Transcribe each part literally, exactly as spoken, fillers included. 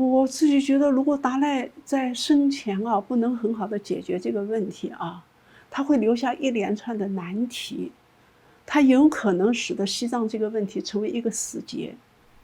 我自己觉得，如果达赖在生前啊，不能很好的解决这个问题啊，他会留下一连串的难题，他有可能使得西藏这个问题成为一个死结。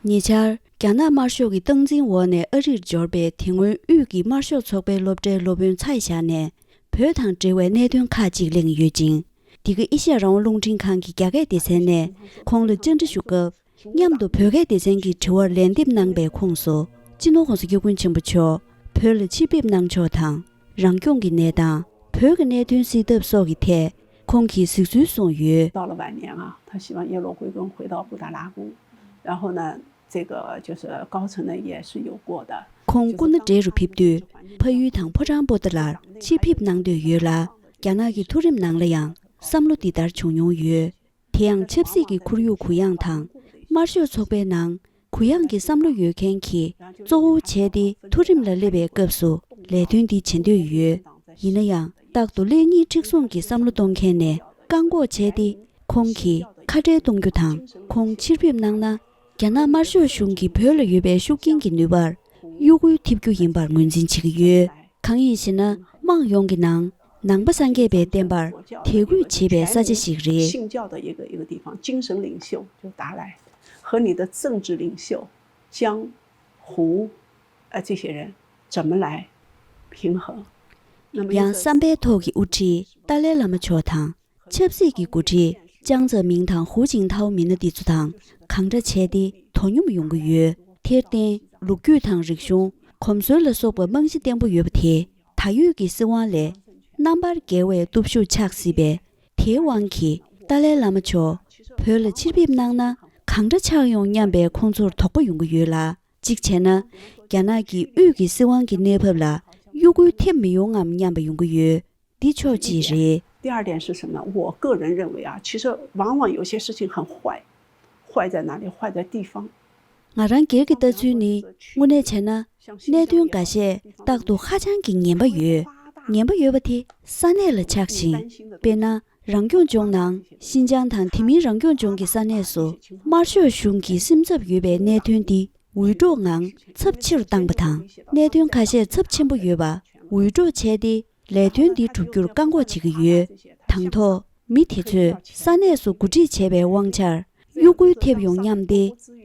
ཉེ་ཆར། རྒྱ་ནག་དམར་ཤོག་གི་སྟངས་འཛིན་འོག་ནས་ཨ་རིར་འབྱོར་པའི་དེ་སྔོན་དབུས་ཀྱི་དམར་ཤོག་ཚོགས་པའི་སློབ་གྲྭའི་སློབ་དཔོན་ཚ་ཡི་ཞང་ནས། བོད་དང་འབྲེལ་བའི་གནད་དོན་ཁག་ཅིག་གླེང་ཡོད་ཅིང་། འདི་ག་ཨེ་ཤ་ཡ་རང་དབང་རླུང་འཕྲིན་ཁང་གི་རྒྱ་སྐད་སྡེ་ཚན་ནས་ཁོང་ལ་བཅར་འདྲི་ཞུ་སྐབས། མཉམ་དུ་བོད་སྐད་སྡེ་ཚན་གྱི་དྲི་བར་ལན་འདེབས་གནང་པའི་ཁོངས་སུ། སྤྱི་ནོར་༸གོང་ས་༸སྐྱབས་མགོན་ཆེན་པོ་མཆོག་བོད་ལ་ཆེད་ཕེབས་གནང་ཕྱོགས་དང་། རང་སྐྱོང་གི་གནས་སྟངས། བོད་ཀྱི་གནད་དོན་སེལ་ཐབས་སོགས་ཀྱི་ཐད་ཁོང་གིས་གཟིགས་ཚུལ་གསུངས་ཡོད། 到了晚年啊，他希望叶落归根，回到布达拉宫，然后呢，这个就是高层呢也是有过的。 ཁོང་སྐུ་ན་བགྲེས་རུ་ཕེབས་དུས། ཕ་ཡུལ་དང་ཕོ་བྲང་པོ་ཏཱ་ལར་ཆེད་ཕེབས་གནང་འདོད་ཡོད་ལ། རྒྱ་ནག་གི་མཐོ་རིམ་ནང་ལ་ཡང་བསམ་བློ་འདི་ལྟར་བྱུང་མྱོང་ཡོད། དེ་ཡང་ཆབ་སྲིད་ཀྱི་ཁོར་ཡུག་གུ་ཡངས་དང་། དམར་ཤོག་ཚོགས་པའི་ནང་གུ་ཡངས་ཀྱི་བསམ་བློ་ཡོད་མཁན་གྱིས་གཙོ་བོ་བྱས་ཏེ་མཐོ་རིམ་ལ་སླེབས་པའི་སྐབས་སུ་ལས་དོན་འདི་བྱེད་འདོད་ཡོད། ཡིན་ན་ཡང་རྟག་ཏུ་ལེགས་ཉེས་མཁྲེགས་བཟུང་གི་བསམ་བློ་གཏོང་མཁན་ནས་བཀག་འགོག་བྱས་ཏེ་ཁོང་གིས་ཁ་བྲལ་གཏོང་རྒྱུ་དང་ཁོང་ཕྱིར་ཕེབས་གནང་ན། རྒྱ་ནག་དམར་ཤོག་གཞུང་གིས་བོད་ལ་ཡོད་པའི་ཤུགས་རྐྱེན་གྱི་ནུས་པར་གཡོ་འགུལ་ཐེབས་རྒྱུ་ཡིན་པར་ངོས་འཛིན་བྱེད་ཀྱི་ཡོད། གང་ཡིན་ཞེ་ན། དམངས་ཡོངས་ཀྱི་ནང་ནང་པ་སངས་རྒྱས་པའི་བསྟན་པར་དད་གུས་བྱེད་པའི་ས་ཆ་ཞིག་རེད། 信教的一个一个地方，精神领袖就达赖和你的政治领袖江湖，呃，这些人怎么来平衡？那么 ཡང་བསམ་པའི་ཐོག་གི་དབུ་ཁྲིད་ཏཱ་ལའི་བླ་མ་མཆོག་དང་། ཆབ་སྲིད་ཀྱི་འགོ་ཁྲིད་ཅང་ཙེ་མིང་དང་ཧུའུ་ཅིན་ཐའོ་མི་སྣ་འདི་ཚོ་དང་གང་འདྲ་བྱས་ཏེ་དོ་སྙོམས་ཡོང་གི་ཡོད། དེར་བརྟེན་ལོ་རྒྱུས་དང་རིག་གཞུང་། གོམས་སྲོལ་ལ་སོགས་པ་རྨང་གཞི་བརྟན་པོ་ཡོད་པ་དེས་ད་ཡོད་ཀྱི་སྲིད་དབང་ལས་རྣམ་པར་རྒྱལ་བའི་སྟོབས་ཤུགས་ཆགས་སྲིད་པས། དེའི་དབང་གིས་ཏཱ་ལའི་བླ་མ་མཆོག་བོད་ལ་ཕྱིར་ཕེབས་གནང་ན་གང་འདྲ་ཆགས་ཡོང་སྙམ་པའི་ཁོང་ཚོར་དོགས་པ་ཡོང་གི་ཡོད་ལ། གཅིག་བྱས་ན། རྒྱ་ནག་གི་དབུས་ཀྱི་སྲིད་དབང་གི་གནས་བབ་ལ་གཡོ་འགུལ་ཐེབས་མི་ཡོང་ངམ་སྙམ་པ་ཡོང་གི་ཡོད། འདི་ཕྱོགས་གཅིག་རེད། 第二点是什么呢？我个人认为啊，其实往往有些事情很坏，坏在哪里？坏在地方。 ང་རང་སྒེར་གྱི་ལྟ་ཚུལ་ནི། དངོས་གནས་བྱས་ན། གནད་དོན་འགའ་ཤས་རྟག་ཏུ་ཧ་ཅང་གི་ངན་པ་ཡོད། ངན་པ་ཡོད་པ་དེ་ས་གནས་ལ་ཆགས་ཤིང་། དཔེར་ན། རང་སྐྱོང་ལྗོངས་ནང་ཤིན་ཅང་དང་དེ་མིན་རང་སྐྱོང་ལྗོངས་ཀྱི་ས་གནས་སུ་དམར་ཤོག་གཞུང་གི་སེམས་འཚབ་ཡོད་པའི་གནད་དོན་འདི་འུད་སྒྲོག་ངང་ཚབས་ཆེ་རུ་བཏང་པ་དང་། གནད་དོན་ཁ་ཤས་ཚབས་ཆེན་པོ་ཡོད་པ་འུད་སྒྲོག་བྱས་ཏེ། ལས་དོན་འདི་སྒྲུབ་རྒྱུར་བཀག་འགོག་བྱེད་ཀྱི་ཡོད། དང་ཐོག་མི་དེ་ཚོས་ས་གནས་སུ་འགོ་ཁྲིད་བྱས་པའི་དབང་ཆར་གཡོ་འགུལ་ཐེབས་ཡོང་སྙམ་སྟེ།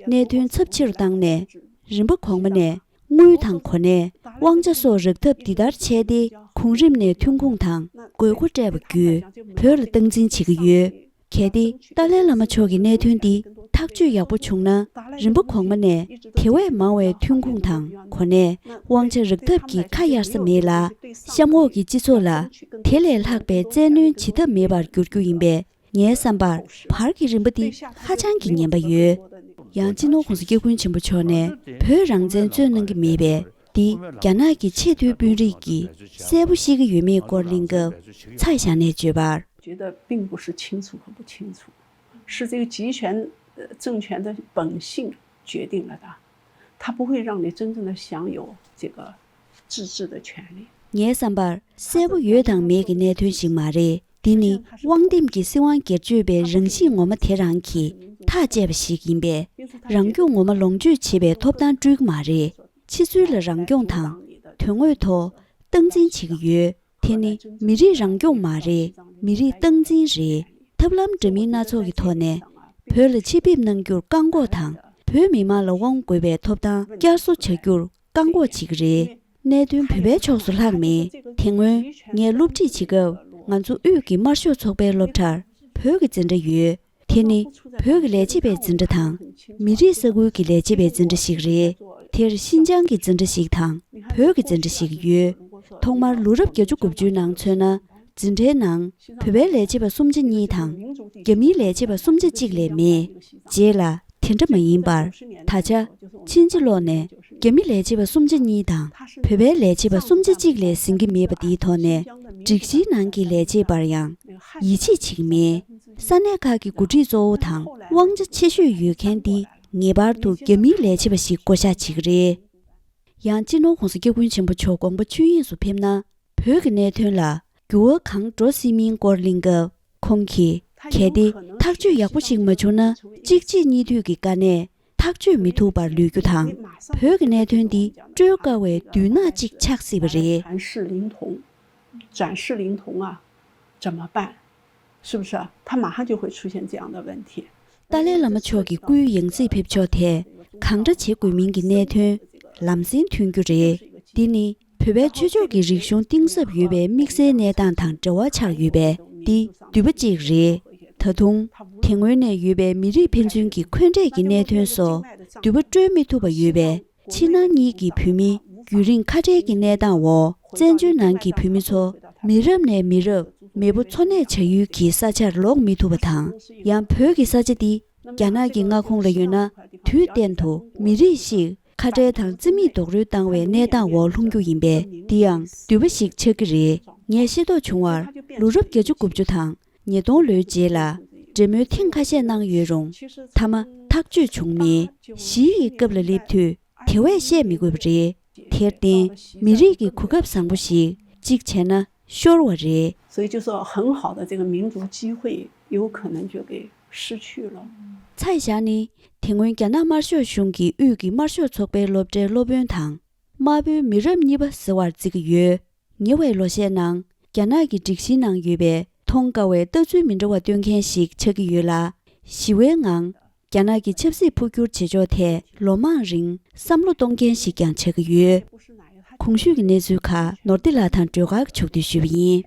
གནད་དོན་ཚབས་ཆེ་རུ་བཏང་ནས། རིམ་པ་གོང་མ་ནས་དངུལ་དང་གོ་གནས། དབང་ཆ་སོགས་རག་ཐབས་འདི་ལྟར་བྱས་ཏེ། གོང་རིམ་ནས་ཐོན་ཁུངས་དང་དགོས་མཁོ་སྤྲད་པ་བརྒྱུད། བོད་ལ་སྟངས་འཛིན་བྱེད་ཀྱི་ཡོད། གལ་ཏེ་ཏཱ་ལའི་བླ་མ་མཆོག་གི་གནད་དོན་འདི་ཐག་གཅོད་ཡག་པོ་བྱུང་ན། རིམ་པ་གོང་མ་ནས་དེ་བས་མང་བའི་ཐོན་ཁུངས་དང་གོ་གནས། དབང་ཆ་རག་ཐབས་ཀྱི་ཁ་གཡར་ས་མེད་ལ། གཤམ་འོག་གི་སྤྱི་ཚོགས་ལ་དེ་ལས་ལྷག་པའི་བཙན་གནོན་བྱེད་ཐབས་མེད་པར་འགྱུར་རྒྱུ་ཡིན་པས། ངའི་བསམ་པར་བར་གྱི་རིམ་པ་འདི་ཧ་ཅང་གི་ངན་པ་ཡོད། ཡང་སྤྱི་ནོར་༸གོང་ས་༸སྐྱབས་མགོན་ཆེན་པོ་མཆོག་ནས་བོད་རང་བཙན་རྩོད་གནང་གི་མེད་པས། འདི་རྒྱ་ནག་གི་ཆེས་མཐོའི་དཔོན་རིགས་ཀྱིས་གསལ་པོ་ཤེས་ཀྱི་ཡོད་མེད་སྐོར་གླེང་སྐབས། ཚ་ཞང་ནས་བརྗོད་པར། 觉得并不是清楚和不清楚，是这个集权呃政权的本性决定了的，它不会让你真正的享有这个自治的权利。 ངའི་བསམ་པར་གསལ་པོ་ཡོད་དང་མེད་ཀྱི་གནད་དོན་ཞིག་མ་རེད། འདི་ནི་དབང་ལྡན་གྱི་སྲིད་དབང་སྒེར་གཅོད་པའི་རང་གཤིས་ངོ་མ་དེ་རང་གིས་ཐག་བཅད་པ་ཞིག་ཡིན་པས། རང་སྐྱོང་ངོ་མ་ལོངས་སྤྱོད་བྱེད་པའི་ཐོབ་ཐང་སྤྲོད་ཀྱི་མ་རེད། ཕྱི་ཚུལ་ལ་རང་སྐྱོང་དང་། དོན་དངོས་ཐོག་སྟངས་འཛིན་བྱེད་ཀྱི་ཡོད། དེ་ནི་མི་རིགས་རང་སྐྱོང་མ་རེད། མི་རིགས་སྟངས་འཛིན་རེད། ཐབས་ལམ་འདྲ་མིན་སྣ་ཚོགས་ཀྱི་ཐོག་ནས་བོད་ལ་ཆེད་ཕེབས་གནང་རྒྱུར་བཀག་འགོག་དང་། བོད་མི་མང་ལ་དབང་དགོས་པའི་ཐོབ་ཐང་བསྐྱར་གསོ་བྱ་རྒྱུར་བཀག་འགོག་བྱེད་ཀྱི་རེད། གནད་དོན་བོད་པའི་ཕྱོགས་སུ་ལྷག་མེད། དེ་སྔོན་ངས་སློབ་ཁྲིད་བྱེད་སྐབས། ང་ཚོ་དབུས་ཀྱི་དམར་ཤོག་ཚོགས་པའི་སློབ་གྲྭར་བོད་ཀྱི་འཛིན་གྲྭ་ཡོད། དེ་ནི་བོད་ཀྱི་ལས་བྱེད་པའི་འཛིན་གྲྭ་དང་། མི་རིགས་ས་ཁུལ་གྱི་ལས་བྱེད་པའི་འཛིན་གྲྭ་ཞིག་རེད། དེར་ཤིན་ཅང་གི་འཛིན་གྲྭ་ཞིག་དང་། བོད་ཀྱི་འཛིན་གྲྭ་ཞིག་ཡོད། ཐོག་མར་ལོ་རབས་བརྒྱད་ཅུ་དགུ་བཅུའི་ནང་མཚོན་ན། འཛིན་གྲྭའི་ནང་བོད་པའི་ལས་བྱེད་པ་སུམ་ཆ་གཉིས་དང་། རྒྱ་མིའི་ལས་བྱེད་པ་སུམ་ཆ་གཅིག་ལས་མེད། རྗེས་ལ་དེ་འདྲ་མ་ཡིན་པར། ད་ཆ་ཕྱིན་ཅི་ལོག་ནས་རྒྱ་མི་ལས་བྱེད་པ་སུམ་ཆ་གཉིས་དང་བོད་པའི་ལས་བྱེད་པ་སུམ་ཆ་གཅིག་ལས་ཟིན་གྱི་མེད་པ་འདིའི་ཐོག་ནས། སྒྲིག་གཞིའི་ནང་གི་ལས་བྱེད་པར་ཡང་ཡིད་ཆེས་བྱེད་ཀྱི་མེད། ས་གནས་ཁག་གི་འགོ་ཁྲིད་གཙོ་བོ་དང་དབང་ཆ་ཆེ་ཤོས་ཡོད་མཁན་འདི་ངེས་པར་དུ་རྒྱ་མིའི་ལས་བྱེད་པ་ཞིག་བསྐོ་གཞག་བྱེད་ཀྱི་རེད། ཡང་སྤྱི་ནོར་༸གོང་ས་༸སྐྱབས་མགོན་ཆེན་པོ་མཆོག་དགོངས་པ་ཆོས་དབྱིངས་སུ་ཕེབས་ན། བོད་ཀྱི་གནད་དོན་ལ་འགྱུར་བ་གང་འགྲོ་སྲིད་མིན་སྐོར་གླེང་སྐབས། ཁོང་གིས། གལ་ཏེ་ཐག་གཅོད་ཡག་པོ་ཞིག་མ་བྱུང་ན། གཅིག་རྗེས་གཉིས་མཐུད་ཀྱི་དཀའ་གནད་ ཐག་གཅོད་མི་ཐུབ་པར་ལུས་རྒྱུ་དང་། བོད་ཀྱི་གནད་དོན་འདི་སྤྲོད་དཀའ་བའི་རྡུལ་ནག་ཅིག་ཆགས་སྲིད་པ་རེད།展示灵童，展示灵童啊，怎么办？是不是啊？他马上就会出现这样的问题。 ཏཱ་ལའི་བླ་མ་མཆོག་གི་སྐུའི་ཡང་སྲིད་ཕེབས་ཕྱོགས་ཐད་གང་འདྲ་བྱེད་དགོས་མིན་གྱི་གནད་དོན་ལམ་སེང་ཐོན་རྒྱུ་རེད། འདི་ནི་བོད་པའི་ཆོས་ཕྱོགས་ཀྱི་རིག་གཞུང་གཏིང་ཟབ་ཡོད་པའི་དམིགས་བསལ་གནས་སྟངས་དང་འབྲེལ་བ་ཆགས་ཡོད་པས། འདི་མདུད་པ་གཅིག་རེད། ད་དུང་དེ་སྔོན་ནས་ཡོད་པའི་མི་རིགས་ཕན་ཚུན་གྱི་འཁོན་འགྲས་ཀྱི་གནད་དོན་སོགས་མདུད་པ་སྤྲོད་མི་ཐུབ་པ་ཡོད་པས། ཕྱི་ནང་གཉིས་ཀྱི་བོད་མི་རྒྱུན་རིང་ཁ་བྲལ་གྱི་གནས་སྟངས་འོག་བཙན་བྱོལ་ནང་གི་བོད་མི་ཚོ་མི་རབས་ནས་མི་རབས་མེས་པོ་འཚོ་གནས་བྱ་ཡུལ་གྱི་ས་ཆར་ལོག་མི་ཐུབ་པ་དང་། ཡང་བོད་ཀྱི་ས་ཆ་འདི་རྒྱ་ནག་གི་མངའ་ཁོངས་ལ་ཡོད་ན། དུས་གཏན་དུ་མི་རིགས་ཤིག་ཁ་བྲལ་དང་རྩིས་མེད་རྡོག་རོལ་བཏང་བའི་གནས་སྟངས་འོག་ལྷུང་རྒྱུ་ཡིན་པས། འདི་ཡང་མདུད་པ་ཞིག་ཆགས་ཀྱི་རེད། ངས་ཤེས་རྟོགས་བྱུང་བར། ལོ་རབས་བརྒྱད་ཅུ་དགུ་བཅུ་དང་ཉིས་སྟོང་ལོའི་རྗེས་ལ་འབྲེལ་མོལ་ཐེངས་ཁ་ཤས་གནང་ཡོད་རུང་། མཐའ་མ་ཐག་གཅོད་བྱུང་མེད། ཞི་བའི་སྐབས་ལ་སླེབས་དུས་དེ་བས་བཤད་མི་དགོས་པ་རེད། དེར་བརྟེན་མི་རིགས་ཀྱི་གོ་སྐབས་བཟང་པོ་ཞིག་གཅིག་བྱས་ན་ཤོར་བ་རེད། 所以就说很好的这个民主机会有可能就给失去了。 ཚ་བཞག་ནི། དེ་སྔོན་རྒྱ་ནག་དམར་ཤོག་གཞུང་གིས་དབུས་ཀྱི་དམར་ཤོག་ཚོགས་པའི་སློབ་གྲྭའི་སློབ་དཔོན་དང་། དམར་པོའི་མི་རབས་གཉིས་པ་ཟེར་བར་བརྩི་གི་ཡོད། ཉེ་བའི་ལོ་ཤས་ནང་རྒྱ་ནག་གི་སྒྲིག་གཞིའི་ནང་ཡོད་པའི་མཐོང་དཀའ་བའི་ལྟ་ཚུལ་མི་འདྲ་བ་སྟོན་མཁན་ཞིག་ཆགས་ཀྱི་ཡོད་ལ། ཞི་བའི་ངང་རྒྱ་ནག་གི་ཆབ་སྲིད་འཕོ་འགྱུར་བྱེད་ཕྱོགས་ཐད་ལོ་མང་རིང་བསམ་བློ་གཏོང་མཁན་ཞིག་ཀྱང་ཆགས་ཀྱི་ཡོད། གོང་ཞུས་ཀྱི་གནས་ཚུལ་ཁག་ནོར་བདེ་ལགས་དང་སྒྲོལ་དཀར་མཆོག་འདིས་ཞུས་པ་ཡིན།